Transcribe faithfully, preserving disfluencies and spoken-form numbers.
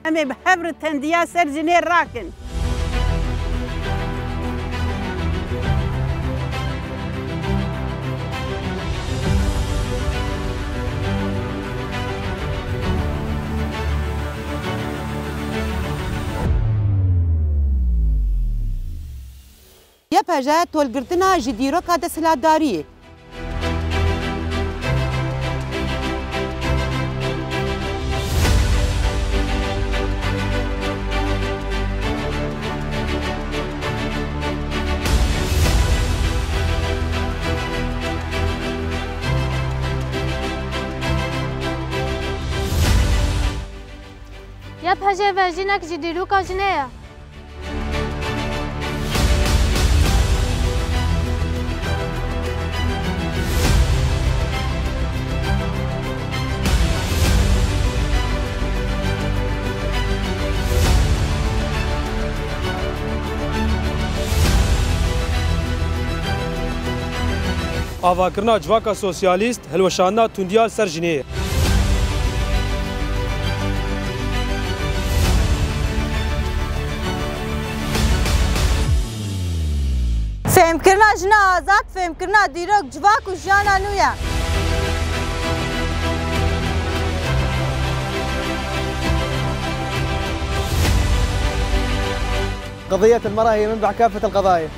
Em ê bi hev re tendiya ser jinê rakin. Y P J tolgirtina ji dîroka desthilatdariyê. Y P J ve jinek ji dîroka jinê ye. Avakirina civaka sosyalîst hilweşandina tundiya li ser jinê ye. Fêmkirina jina azad, fêmkirina dîrok, civak û jiyana nû ye. قضية المرأة هي منبع كافة القضايا.